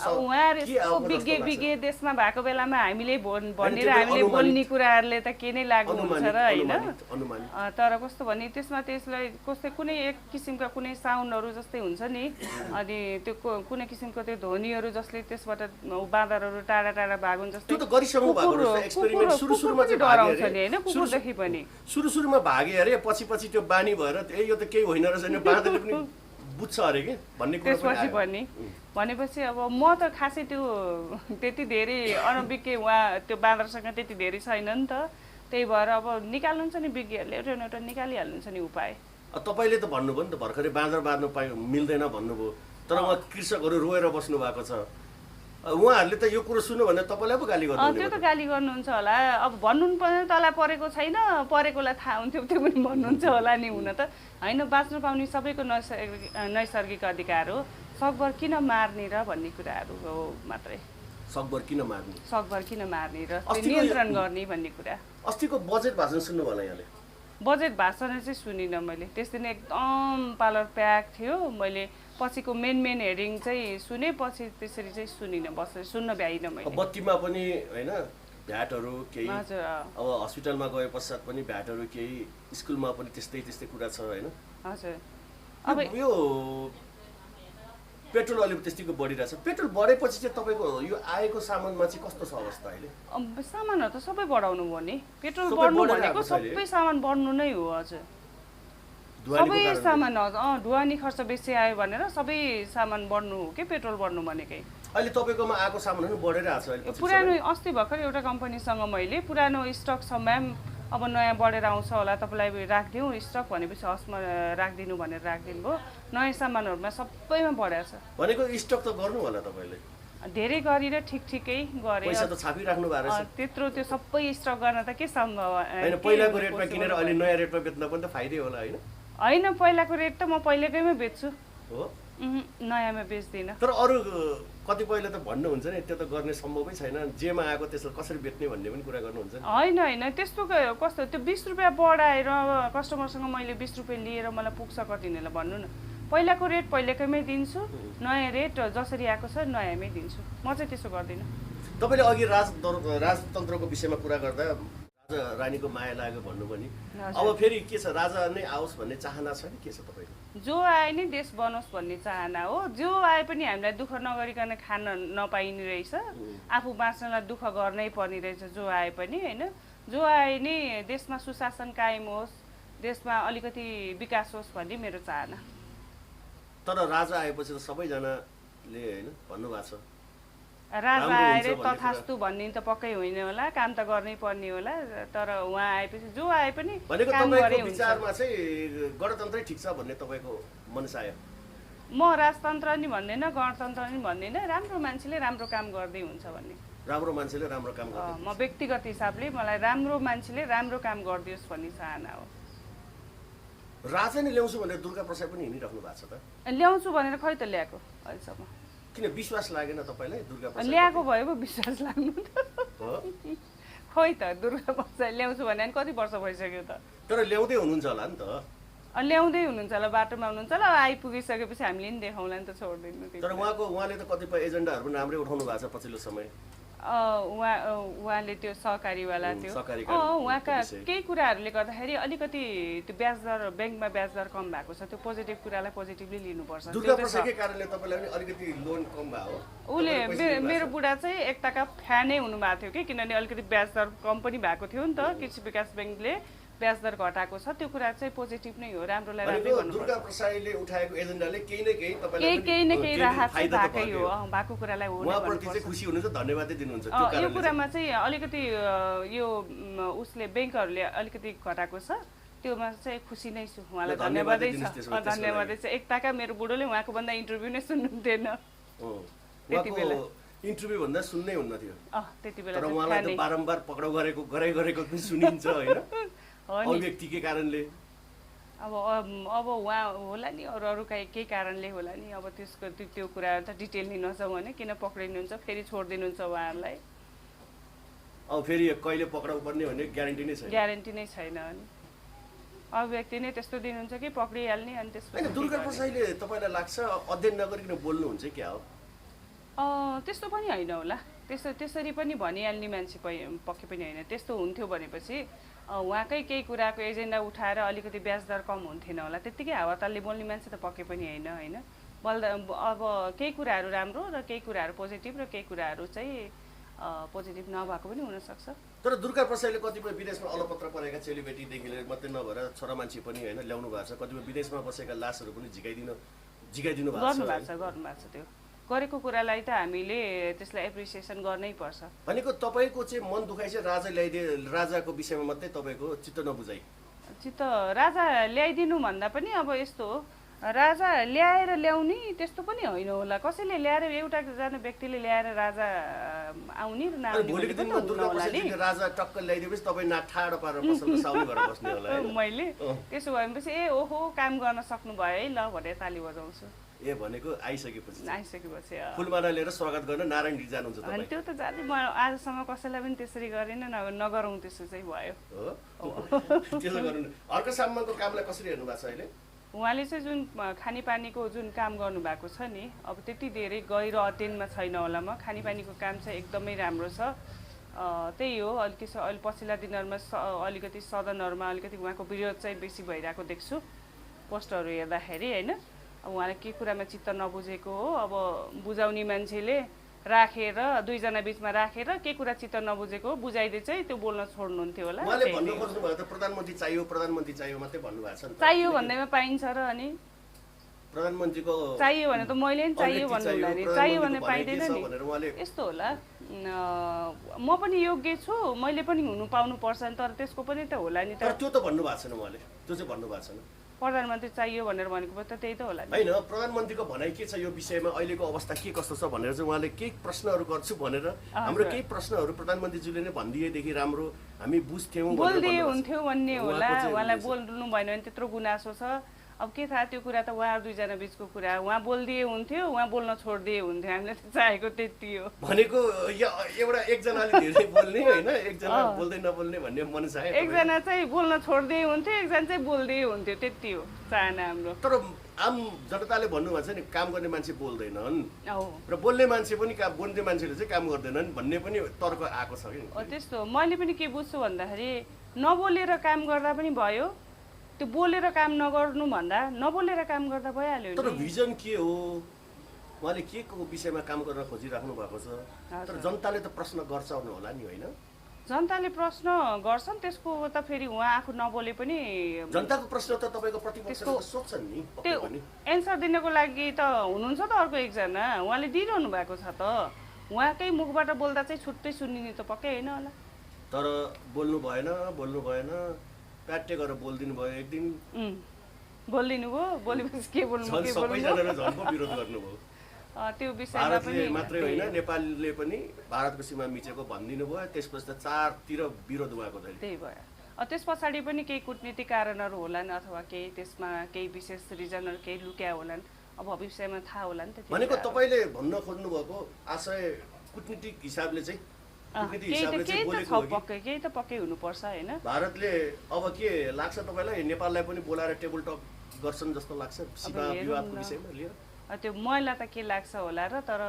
[SPEAKER 2] विज्ञ देशमा भएको बेलामा हामीले भनेर हामीले बोल्ने कुराहरुले त के नै लाग्नुहुन्छ र हैन तर कस्तो भने त्यसलाई कस्तै कुनै एक किसिमका कुनै साउन्डहरु जस्तै हुन्छ नि अनि त्यो कुनै किसिमको त्यो ध्वनिहरु जसले त्यसबाट बाँदरहरु टाढा टाढा भागुन् जस्तै
[SPEAKER 1] त्यो त गरिसक्नु भएको रहेछ एक्सपेरिमेन्ट सुरुमा चाहिँ
[SPEAKER 2] डराउँछ नि हैन कुकुरदेखि पनि
[SPEAKER 1] सुरुमा भागे अरे पछि त्यो बानी भएर यो त केही होइन रहेछ नि बाँदरले पनि बुझ्छ अरे के भन्ने कुरा
[SPEAKER 2] त्यसपछि पनि भनेपछि अब म त खासै त्यो त्यति धेरै अनभिज्ञ उहाँ त्यो बाँदरसँग त्यति धेरै छैन नि त त्यही भएर अब निकाल्नुहुन्छ नि विज्ञहरूले एउटा निकालिहाल्नुहुन्छ नि उपाय
[SPEAKER 1] तपाईले त भन्नुभयो नि त भर्खरै बाँदर मार्नु मिल्दैन भन्नुभयो तर उहाँ कृषकहरू रोएर बस्नु भएको छ उहाँहरूले त यो कुरो सुन्नु भने तपाईलाई पो गाली गर्नुहुन्छ
[SPEAKER 2] त्यो त गाली गर्नुहुन्छ होला अब भन्नु पनि तँलाई परेको छैन परेकोलाई थाहा हुन्थ्यो त्यो पनि भन्नुहुन्छ होला नि हुन त हैन बाँच्न पाउने सबैको नैसर्गिक अधिकार हो सकभर किन मार्ने र भन्ने कुराहरू हो मात्रै
[SPEAKER 1] सकभर किन मार्ने
[SPEAKER 2] र नियन्त्रण गर्ने भन्ने कुरा
[SPEAKER 1] अस्तिको बजेट भाषण सुन्नु होला यहाँले
[SPEAKER 2] बजेट भाषण चाहिँ सुनिनँ मैले। त्यस दिन एकदम पार्लर प्याक थियो। मैले पछिको मेन हेडिङ चाहिँ सुने, पछि त्यसरी चाहिँ सुनिनँ, सुन्न भ्याइनँ मैले।
[SPEAKER 1] बत्तीमा पनि होइन भ्याटहरू केही,
[SPEAKER 2] हजुर।
[SPEAKER 1] अब हस्पिटलमा गए पश्चात पनि भ्याटहरू केही, स्कुलमा पनि त्यस्तै कुरा छ होइन।
[SPEAKER 2] हजुर।
[SPEAKER 1] अब यो पेट्रोल अलिक त्यतिको बढिरहेछ। पेट्रोल बढेपछि चाहिँ तपाईँको यो आएको सामानमा चाहिँ कस्तो छ अवस्था अहिले?
[SPEAKER 2] सामानहरू त सबै बढाउनु भयो नि। पेट्रोल बढ्नु भनेको सबै सामान बढ्नु नै हो। हजुर, सबै सामान। ढुवानी खर्च बेसी आयो भनेर सबै सामान बढ्नु हो कि पेट्रोल बढ्नु भनेकै।
[SPEAKER 1] अहिले तपाईँकोमा आएको सामानहरू बढिरहेको छ।
[SPEAKER 2] पुरानो अस्ति भर्खर एउटा कम्पनीसँग मैले पुरानो स्टक छ म्याम, अब नयाँ बढेर आउँछ होला, तपाईँलाई राखिदिउँ स्टक भनेपछि हस्मा राखिदिनु भनेर राखिदिनु भयो। नयाँ सामानहरूमा सबैमा बढाएको छ
[SPEAKER 1] भनेको स्टक त गर्नु होला तपाईँले।
[SPEAKER 2] धेरै गरेर ठिकै गरे।
[SPEAKER 1] पैसा त छापिराख्नु भएको रहेछ।
[SPEAKER 2] त्यत्रो त्यो सबै स्टक गर्न त के सम्भव
[SPEAKER 1] होइन? पहिलाको रेटमा किनेर अहिले नयाँ रेटमा बेच्न पनि त फाइदै होला होइन?
[SPEAKER 2] होइन, पहिलाको रेट त म पहिलेकैमा बेच्छु
[SPEAKER 1] हो,
[SPEAKER 2] नयाँमा बेच्दिनँ।
[SPEAKER 1] तर अरू कतिपयले त भन्नुहुन्छ नि त्यो त गर्ने सम्भवै छैन, जेमा आएको त्यसलाई कसरी बेच्ने भन्ने पनि कुरा गर्नुहुन्छ नि।
[SPEAKER 2] होइन, त्यस्तो कस्तो, त्यो 20 रुपियाँ बढाएर कस्टमरसँग मैले 20 रुपियाँ लिएर मलाई पुग्छ कतिनेलाई भन्नु न। पहिलाको रेट पहिलेकैमै दिन्छु, नयाँ रेट जसरी आएको छ नयाँमै दिन्छु। म चाहिँ त्यसो गर्दिनँ।
[SPEAKER 1] तपाईँले अघि राजतन्त्रको विषयमा कुरा गर्दा राजा रानीको माया लाग्यो भन्नु पनि, अब फेरि के छ, राजा नै आओस् भन्ने चाहना छ कि के छ तपाईँको?
[SPEAKER 2] जो आए नि देश बनोस् भन्ने चाहना हो। जो आए पनि हामीलाई दुःख नगरिकन खान नपाइने रहेछ, आफू बाँच्नलाई दुःख गर्नै पर्ने रहेछ जो आए पनि होइन। जो आए नि देशमा सुशासन कायम होस्, देशमा अलिकति विकास होस् भन्ने मेरो चाहना।
[SPEAKER 1] तर राजा आएपछि त सबैजनाले होइन भन्नुभएको छ
[SPEAKER 2] राजा आएर तथास्तु भन्ने त पक्कै होइन होला, काम त गर्नै पर्ने होला। तर उहाँ आएपछि जो आए पनि
[SPEAKER 1] भनेको तपाईँको विचारमा चाहिँ गणतन्त्रै ठिक छ भन्ने तपाईँको मनसाय?
[SPEAKER 2] म राजतन्त्र नि भन्दैन, गणतन्त्र नि भन्दैन, राम्रो मान्छेले राम्रो काम गर्दै हुन्छ भन्ने।
[SPEAKER 1] राम्रो मान्छेले राम्रो काम गर्दै,
[SPEAKER 2] म व्यक्तिगत हिसाबले मलाई राम्रो मान्छेले राम्रो काम गरिदियोस् भन्ने चाहना हो।
[SPEAKER 1] राजा नै ल्याउँछु भनेर दुर्गा प्रसाद पनि हिँडिराख्नु भएको छ त?
[SPEAKER 2] ल्याउँछु भनेर खै त ल्याएको अहिलेसम्म?
[SPEAKER 1] किन विश्वास लागेन तपाईँलाई दुर्गा प्रसाद?
[SPEAKER 2] ल्याएको भए पो विश्वास लाग्नु त। खोइ त दुर्गा प्रसाद ल्याउँछु भने कति वर्ष भइसक्यो त।
[SPEAKER 1] तर ल्याउँदै हुनुहुन्छ होला नि त?
[SPEAKER 2] ल्याउँदै हुनुहुन्छ होला, बाटोमा हुनुहुन्छ होला, आइपुगिसकेपछि हामीले नि देखाउँला नि त, छोड्दिनु।
[SPEAKER 1] तर उहाँले त कतिपय एजेन्डाहरू पनि राम्रै उठाउनु भएको छ पछिल्लो समय।
[SPEAKER 2] उहाँले त्यो सहकारीवाला त्यो उहाँका केही कुराहरूले गर्दाखेरि अलिकति त्यो ब्याज दर, ब्याङ्कमा ब्याज दर कम भएको छ। त्यो पोजिटिभ कुरालाई पोजिटिभली लिनुपर्छ।
[SPEAKER 1] दुर्गा प्रसादकै कारणले तपाईँलाई पनि अलिकति लोन कम भयो?
[SPEAKER 2] उसले मेरो बुढा चाहिँ एकताका फ्यानै हुनुभएको थियो कि, किनभने अलिकति ब्याज दर कम पनि भएको थियो नि त। कृषि विकास ब्याङ्कले ब्याज दर घटाएको छ, त्यो कुरा चाहिँ पोजिटिभ नै हो, राम्रोलाई राम्रै भन्नुपर्छ।
[SPEAKER 1] दुर्गा प्रसादले उठाएको एजेन्डाले केही न केही
[SPEAKER 2] राहत भएकै हो, भएको कुरालाई हो।
[SPEAKER 1] उहाँप्रति चाहिँ खुसी हुनुहुन्छ, धन्यवादै दिनुहुन्छ।
[SPEAKER 2] यो कुरामा चाहिँ अलिकति यो उसले ब्याङ्कहरूले अलिकति घटाएको छ, त्योमा चाहिँ खुसी नै छु, उहाँलाई धन्यवादै छ। धन्यवादै छ। एकताका मेरो बुढोले उहाँको भन्दा इन्टरभ्यू नै सुन्नुहुन्थेन त्यति बेला।
[SPEAKER 1] इन्टरभ्यू भन्दा सुन्नै हुन्न थियो
[SPEAKER 2] त्यति बेला।
[SPEAKER 1] तर उहाँलाई त बारम्बार पक्राउ गरेको पनि सुनिन्छ होइन, अभिव्यक्तिकै कारणले।
[SPEAKER 2] अब उहाँ होला नि, अरू केही कारणले होला नि। अब त्यसको त्यो कुरा त डिटेल नै नजाउँ भने किन पक्रिनुहुन्छ, फेरि छोडिदिनुहुन्छ उहाँहरूलाई।
[SPEAKER 1] अब फेरि कहिले पक्राउ पर्ने भन्ने ग्यारेन्टी नै छैन।
[SPEAKER 2] ग्यारेन्टी नै छैन। अनि अभिव्यक्ति नै त्यस्तो दिनुहुन्छ कि पक्रिहाल्ने। अनि त्यसपछि
[SPEAKER 1] दुर्गा प्रसादले तपाईँलाई लाग्छ अध्ययन नगरिकन बोल्नुहुन्छ क्या हो?
[SPEAKER 2] त्यस्तो पनि होइन होला, त्यसरी पनि भनिहाल्ने मान्छे पक्कै पनि होइन। त्यस्तो हुन्थ्यो भनेपछि उहाँकै केही कुराको एजेन्डा उठाएर अलिकति ब्याज दर कम हुन्थेन होला, त्यत्तिकै हावातालले बोल्ने मान्छे त पक्कै पनि होइन। बल्दा अब केही कुराहरू राम्रो र केही कुराहरू पोजिटिभ र केही कुराहरू चाहिँ पोजिटिभ नभएको पनि हुनसक्छ।
[SPEAKER 1] तर दुर्गा प्रसादले कतिपय विदेशमा अलपत्र परेका चेलीबेटीदेखि मात्रै नभएर छोरा मान्छे पनि होइन ल्याउनु भएको छ, कतिपय विदेशमा बसेका लासहरू पनि झिकाइदिनु भएको छ।
[SPEAKER 2] त्यो गरेको कुरालाई त हामीले त्यसलाई एप्रिसिएसन गर्नै पर्छ।
[SPEAKER 1] भनेको तपाईँको चाहिँ मन दुखाइ चाहिँ राजाको विषयमा मात्रै तपाईँको चित्त नबुझाइ?
[SPEAKER 2] राजा ल्याइदिनु भन्दा पनि अब यस्तो हो, राजा ल्याएर ल्याउने त्यस्तो पनि होइन होला। कसैले ल्याएर एउटा व्यक्तिले ल्याएर राजा आउने र नआउने
[SPEAKER 1] राजा टक्क ल्याइदिएपछि तपाईँ ठाडो पारेर पसलको साउनी भएर बस्ने होला।
[SPEAKER 2] मैले त्यसो भएपछि ओहो काम गर्न सक्नु भयो है ल भनेर ताली बजाउँछु।
[SPEAKER 1] भनेको आइसकेपछि
[SPEAKER 2] फुलमाला
[SPEAKER 1] लिएर स्वागत गर्न नारायणजी जानुहुन्छ तपाईँ?
[SPEAKER 2] त्यो त जाने, म आजसम्म कसैलाई पनि त्यसरी गरेन, नगरौँ त्यसो चाहिँ भयो।
[SPEAKER 1] त्यसो गर्नु। अर्को सामको कामलाई कसरी हेर्नु भएको छ अहिले?
[SPEAKER 2] उहाँले चाहिँ जुन खानेपानीको जुन काम गर्नुभएको छ नि, अब त्यति धेरै गहिरो अध्ययनमा छैन होला म। खानेपानीको काम चाहिँ एकदमै राम्रो छ। त्यही हो, अहिले पछिल्ला दिनहरूमा अलिकति सदनहरूमा अलिकति उहाँको विरोध चाहिँ बेसी भइरहेको देख्छु पोस्टहरू हेर्दाखेरि होइन। अब उहाँलाई के कुरामा चित्त नबुझेको हो, अब बुझाउने मान्छेले राखेर दुईजना बिचमा राखेर के कुरा चित्त नबुझेको हो बुझाइदिए चाहिँ त्यो बोल्न छोड्नुहुन्थ्यो होला।
[SPEAKER 1] उहाँले भन्नु खोज्नुभयो त प्रधानमन्त्री चाहियो मात्रै भन्नुभएको छ नि त।
[SPEAKER 2] चाहियो भन्दैमा पाइन्छ र अनि
[SPEAKER 1] प्रधानमन्त्रीको
[SPEAKER 2] चाहियो भने त मैले नि चाहियो भन्नु हुँदैन, चाहियो भने पाइँदैन नि।
[SPEAKER 1] भनेर उहाँले
[SPEAKER 2] यस्तो होला, म पनि योग्य छु, मैले पनि हुनु पाउनु पर्छ नि, तर त्यसको पनि त होला नि।
[SPEAKER 1] तर त्यो त भन्नुभएको छैन उहाँले, त्यो चाहिँ भन्नुभएको छैन।
[SPEAKER 2] प्रधानमन्त्री चाहियो भनेर भनेको त त्यही त होला नि।
[SPEAKER 1] होइन, प्रधानमन्त्रीको भनाइ के छ यो विषयमा, अहिलेको अवस्था के कस्तो छ भनेर चाहिँ उहाँले केही प्रश्नहरू गर्छु भनेर हाम्रो केही प्रश्नहरू प्रधानमन्त्रीज्यूले नै भनिदिएदेखि राम्रो हामी बुझ्थ्यौँ,
[SPEAKER 2] बोलिदिए हुन्थ्यो भन्ने होला। उहाँलाई बोल्नु भएन भने त्यत्रो गुनासो छ, अब के थाहा, त्यो कुरा त उहाँ दुईजना बिचको कुरा। उहाँ बोलिदिए हुन्थ्यो, उहाँ बोल्न छोडिदिए हुन्थ्यो, हामीले त चाहेको त्यति हो।
[SPEAKER 1] भनेको एउटा एकजनाले धेरै बोल्ने होइन, एकजना बोल्दै नबोल्ने भन्ने मन छ।
[SPEAKER 2] एकजना चाहिँ बोल्न छोडिदिए हुन्थ्यो, एकजना चाहिँ बोल्दिए हुन्थ्यो, त्यति हो चाहना हाम्रो।
[SPEAKER 1] तर आम जनताले भन्नुभएको छ नि काम गर्ने मान्छे बोल्दैनन्
[SPEAKER 2] र
[SPEAKER 1] बोल्ने मान्छे पनि बोल्ने मान्छेले चाहिँ काम गर्दैनन् भन्ने पनि तर्क आएको छ कि।
[SPEAKER 2] त्यस्तो मैले पनि के बुझ्छु भन्दाखेरि नबोलेर काम गर्दा पनि भयो, त्यो बोलेर काम नगर्नु भन्दा नबोलेर काम गर्दा भइहाल्यो।
[SPEAKER 1] तर भिजन के हो, उहाँले के को विषयमा काम गर्न खोजिराख्नु भएको छ, तर जनताले त प्रश्न गर्छ होला नि होइन?
[SPEAKER 2] जनताले प्रश्न गर्छन्, त्यसको त फेरि उहाँ आफू नबोले पनि
[SPEAKER 1] जनताको प्रश्न त तपाईँको प्रतिपक्षले सोध्छन् नि।
[SPEAKER 2] त्यो एन्सर दिनको लागि त हुनुहुन्छ त अर्को एकजना, उहाँले दिइरहनु भएको छ त। उहाँकै मुखबाट बोल्दा चाहिँ छुट्टै सुनिने त पक्कै होइन होला।
[SPEAKER 1] तर बोल्नु भएन प्याट्टे गरेर बोलिदिनु भयो एक दिन।
[SPEAKER 2] बोलिदिनु भयो, बोलेपछि के बोल्नु, के
[SPEAKER 1] सबैजनाले झन्को विरोध गर्नुभयो।
[SPEAKER 2] त्यो विषयमा पनि
[SPEAKER 1] मात्रै होइन, नेपालले पनि भारतको सीमा मिचेको भनिदिनु भयो, त्यसपछि त चारतिर विरोध भएको थियो।
[SPEAKER 2] त्यही भयो। त्यस पछाडि पनि केही कुटनीतिक कारणहरू होलान् अथवा केही त्यसमा केही विशेष रिजनहरू केही लुक्या होलान्, अब भविष्यमा थाहा होला नि त।
[SPEAKER 1] भनेको तपाईँले भन्न खोज्नु भएको आशय कुटनीतिक हिसाबले चाहिँ
[SPEAKER 2] केही त पक्कै हुनुपर्छ होइन।
[SPEAKER 1] भारतले अब के लाग्छ तपाईँलाई, नेपाललाई पनि बोलाएर टेबल टक गर्छन् जस्तो लाग्छ सीमा विवादको विषयमा लिएर?
[SPEAKER 2] त्यो मलाई त के लाग्छ होला र, तर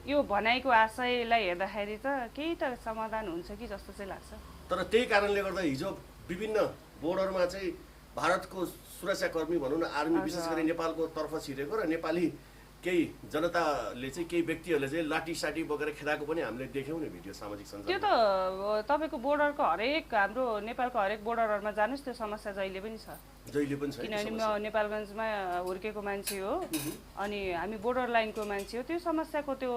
[SPEAKER 2] यो भनाइको आशयलाई हेर्दाखेरि त केही त समाधान हुन्छ कि जस्तो चाहिँ लाग्छ।
[SPEAKER 1] तर त्यही कारणले गर्दा हिजो विभिन्न बोर्डरमा चाहिँ भारतको सुरक्षाकर्मी भनौँ न, आर्मी विशेष गरी नेपालको तर्फ छिरेको र नेपाली केही जनताले चाहिँ केही व्यक्तिहरूले चाहिँ लाठी साटी बोकेर खेदाएको पनि हामीले देख्यौँ नि भिडियो सामाजिक सञ्जालमा।
[SPEAKER 2] त्यो त तपाईँको बोर्डरको हरेक हाम्रो नेपालको हरेक बोर्डरहरूमा जानुहोस्, त्यो समस्या जहिले पनि छ। किनभने म नेपालगञ्जमा हुर्केको मान्छे हो अनि हामी बोर्डर लाइनको मान्छे हो। त्यो समस्याको त्यो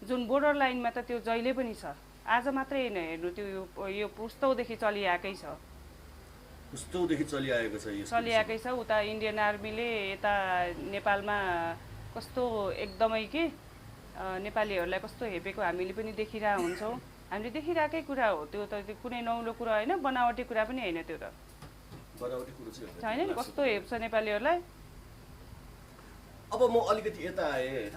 [SPEAKER 2] जुन बोर्डर लाइनमा त त्यो जहिले पनि छ, आज मात्रै होइन हेर्नु, त्यो यो पुस्तौँदेखि चलिआएकै छ। चलिआएकै छ। उता इन्डियन आर्मीले यता नेपालमा कस्तो एकदमै के नेपालीहरूलाई कस्तो हेपेको हामीले पनि देखिरहेको हुन्छौँ। हामीले देखिरहेकै कुरा हो त्यो त, कुनै नौलो कुरा होइन, बनावटी कुरा पनि होइन, त्यो त छैन नि, कस्तो हेप्छ नेपालीहरूलाई।
[SPEAKER 1] अब म अलिकति यता आएँ होइन,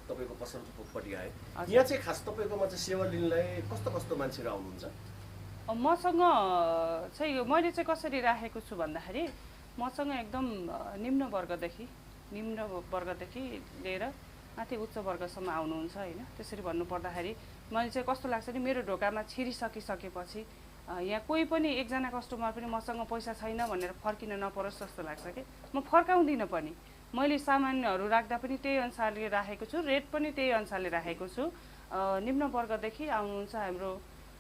[SPEAKER 1] तपाईँको पसलपट्टि आएँ, यहाँ चाहिँ खास तपाईँकोमा चाहिँ सेवा लिनलाई कस्तो कस्तो मान्छेहरू आउनुहुन्छ?
[SPEAKER 2] मसँग चाहिँ मैले चाहिँ कसरी राखेको छु भन्दाखेरि मसँग एकदम निम्न वर्गदेखि लिएर माथि उच्च वर्गसम्म आउनुहुन्छ होइन। त्यसरी भन्नुपर्दाखेरि मैले चाहिँ कस्तो लाग्छ नि, मेरो ढोकामा छिरिसकेपछि यहाँ कोही पनि एकजना कस्टमर पनि मसँग पैसा छैन भनेर फर्किन नपरोस् जस्तो लाग्छ कि। म फर्काउँदिनँ पनि, मैले सामानहरू राख्दा पनि त्यही अनुसारले राखेको छु, रेट पनि त्यही अनुसारले राखेको छु। निम्न वर्गदेखि आउनुहुन्छ हाम्रो,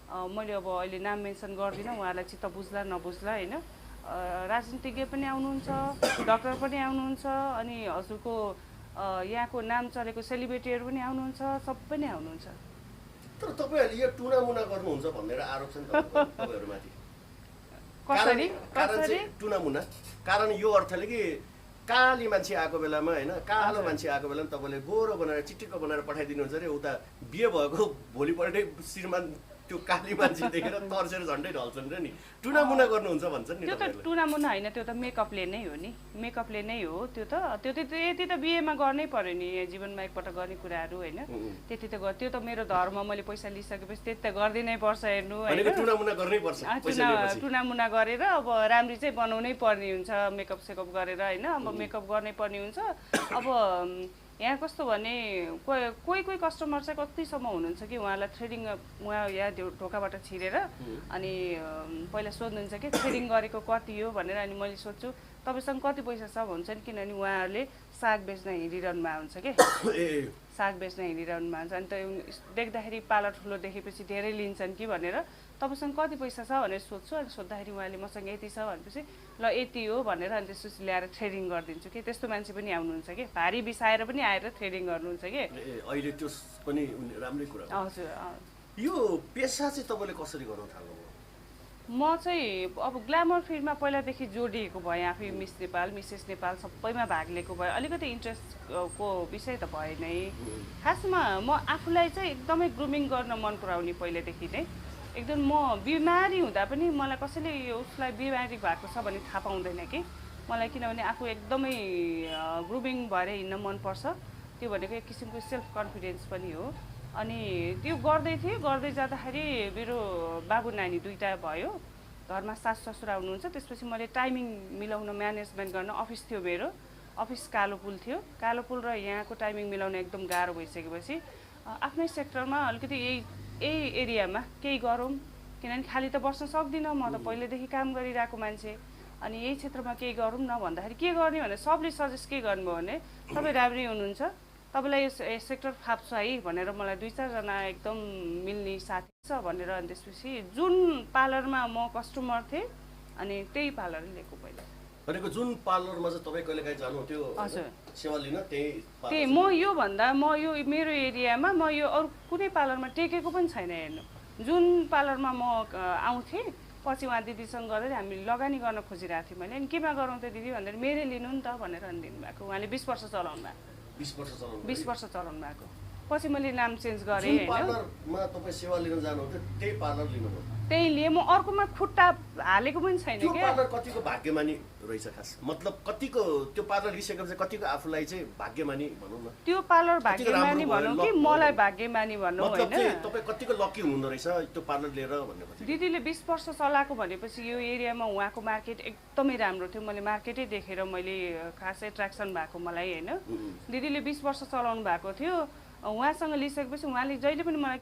[SPEAKER 2] मैले अब अहिले नाम मेन्सन गर्दिनँ, उहाँलाई चित्त बुझ्ला नबुझ्ला होइन। राजनीतिज्ञ पनि आउनुहुन्छ, डक्टर पनि आउनुहुन्छ, अनि हजुरको यहाँको नाम चलेको सेलिब्रेटीहरू पनि आउनुहुन्छ, सबै नै आउनुहुन्छ।
[SPEAKER 1] तर तपाईँहरूले यो टुनामुना गर्नुहुन्छ भनेर आरोप छ नि तपाईँहरूमाथि। कसरी टुनामुना? कारण यो अर्थले कि काली मान्छे आएको बेलामा होइन, कालो मान्छे आएको बेलामा तपाईँले गोरो बनाएर चिटिक्क बनाएर पठाइदिनुहुन्छ अरे, उता बिहे भएको भोलिपल्टै श्रीमान त्यो काली मान्छे देखेर तर्सेर झन्डै ढल्छन् र नि टुनामुना गर्नुहुन्छ भन्छन् नि
[SPEAKER 2] त्यो त टुनामुना होइन त्यो त मेकअपले नै हो नि मेकअपले नै हो त्यो यति त बिहेमा गर्नै पर्यो नि जीवनमा एकपल्ट गर्ने कुराहरू होइन त्यति त त्यो त मेरो धर्म मैले पैसा लिइसकेपछि त्यति त गरिदिनै पर्छ हेर्नु होइन
[SPEAKER 1] टुनामुना गर्नै पर्छ
[SPEAKER 2] टुनामुना गरेर अब राम्री चाहिँ बनाउनै पर्ने हुन्छ मेकअप सेकअप गरेर होइन अब मेकअप गर्नै पर्ने हुन्छ अब यहाँ कस्तो भने कोही कस्टमर चाहिँ कतिसम्म हुनुहुन्छ कि उहाँलाई थ्रेडिङ उहाँ यहाँ ढोकाबाट छिरेर अनि पहिला सोध्नुहुन्छ कि थ्रेडिङ गरेको कति हो भनेर अनि मैले सोध्छु तपाईँसँग कति पैसा छ भन्छ नि किनभने उहाँहरूले साग बेच्न हिँडिरहनुमा हुन्छ कि साग बेच्न हिँडिरहनुमा हुन्छ अनि त देख्दाखेरि पार्लर ठुलो देखेपछि धेरै लिन्छन् कि भनेर तपाईँसँग कति पैसा छ भनेर सोध्छु अनि सोद्धाखेरि उहाँले मसँग यति छ भनेपछि ल यति हो भनेर अनि त्यसपछि ल्याएर थ्रेडिङ गरिदिन्छु कि त्यस्तो मान्छे पनि आउनुहुन्छ कि भारी बिसाएर पनि आएर थ्रेडिङ गर्नुहुन्छ कि
[SPEAKER 1] अहिले त्यो पनि राम्रै कुरा
[SPEAKER 2] हजुर
[SPEAKER 1] यो पेसा चाहिँ तपाईँले कसरी गर्न थाल्नुभयो
[SPEAKER 2] म चाहिँ अब ग्ल्यामर फिल्डमा पहिलादेखि जोडिएको भएँ आफै मिस नेपाल मिसेस नेपाल सबैमा भाग लिएको भए अलिकति इन्ट्रेस्टको विषय त भए नै खासमा म आफूलाई चाहिँ एकदमै ग्रुमिङ गर्न मन पराउने पहिलेदेखि नै एकदम म बिमारी हुँदा पनि मलाई कसैले उसलाई बिमारी भएको छ भने थाहा पाउँदैन कि मलाई किनभने आफू एकदमै ग्रुमिङ भएर हिँड्न मनपर्छ त्यो भनेको एक किसिमको सेल्फ कन्फिडेन्स पनि हो अनि त्यो गर्दै जाँदाखेरि मेरो बाबु नानी दुईवटा भयो घरमा सासु ससुरा हुनुहुन्छ त्यसपछि मैले टाइमिङ मिलाउन म्यानेजमेन्ट गर्न अफिस थियो मेरो अफिस कालो पुल थियो कालो पुल र यहाँको टाइमिङ मिलाउन एकदम गाह्रो भइसकेपछि आफ्नै सेक्टरमा अलिकति यही एरियामा केही गरौँ किनभने खाली त बस्न सक्दिनँ म त पहिलेदेखि काम गरिरहेको मान्छे अनि यही क्षेत्रमा केही गरौँ न भन्दाखेरि के गर्ने भने सबले सजेस्ट के गर्नुभयो भने तपाईँ राम्रै हुनुहुन्छ तपाईँलाई यो सेक्टर फाप्छ है भनेर मलाई 2-4 जना एकदम मिल्ने साथी छ भनेर अनि त्यसपछि जुन पार्लरमा म कस्टमर थिएँ अनि त्यही पार्लर लिएको पहिला
[SPEAKER 1] भनेको जुन पार्लरमा चाहिँ तपाईँ कहिले काहीँ जानुहुन्थ्यो
[SPEAKER 2] हजुर
[SPEAKER 1] सेवा लिन
[SPEAKER 2] त्यही म यो भन्दा म यो मेरो एरियामा म यो अरू कुनै पार्लरमा टेकेको पनि छैन हेर्नु जुन पार्लरमा म आउँथेँ पछि उहाँ दिदीसँग गर्दै हामी लगानी गर्न खोजिरहेको थिएँ मैले अनि केमा गरौँ त दिदी भनेर मेरै लिनु नि त भनेर दिनु भएको उहाँले 20 वर्ष चलाउनु भएको 20 वर्ष चलाउनु भएको पछि मैले नाम चेन्ज गरेँ
[SPEAKER 1] होइन पार्लरमा तपाईँ सेवा लिन जानुहुन्थ्यो त्यही पार्लर लिनुभयो
[SPEAKER 2] त्यही लिए म अर्कोमा खुट्टा हालेको पनि छैन
[SPEAKER 1] त्यो पार्लर कतिको भाग्यमानी रहेछ खास मतलब कतिको त्यो पार्लर लिइसकेपछि कतिको आफूलाई चाहिँ भाग्यमानी भनौँ न
[SPEAKER 2] त्यो पार्लर भाग्यमानी भनौँ कि मलाई भाग्यमानी भनौँ
[SPEAKER 1] होइन तपाईँ कतिको लकी हुनुहुँदो रहेछ त्यो पार्लर लिएर भन्ने
[SPEAKER 2] दिदीले 20 वर्ष चलाएको भनेपछि यो एरियामा उहाँको मार्केट एकदमै राम्रो थियो मैले मार्केटै देखेर मैले खास एट्र्याक्सन भएको मलाई होइन दिदीले 20 वर्ष चलाउनु भएको थियो उहाँसँग लिइसकेपछि उहाँले जहिले पनि मलाई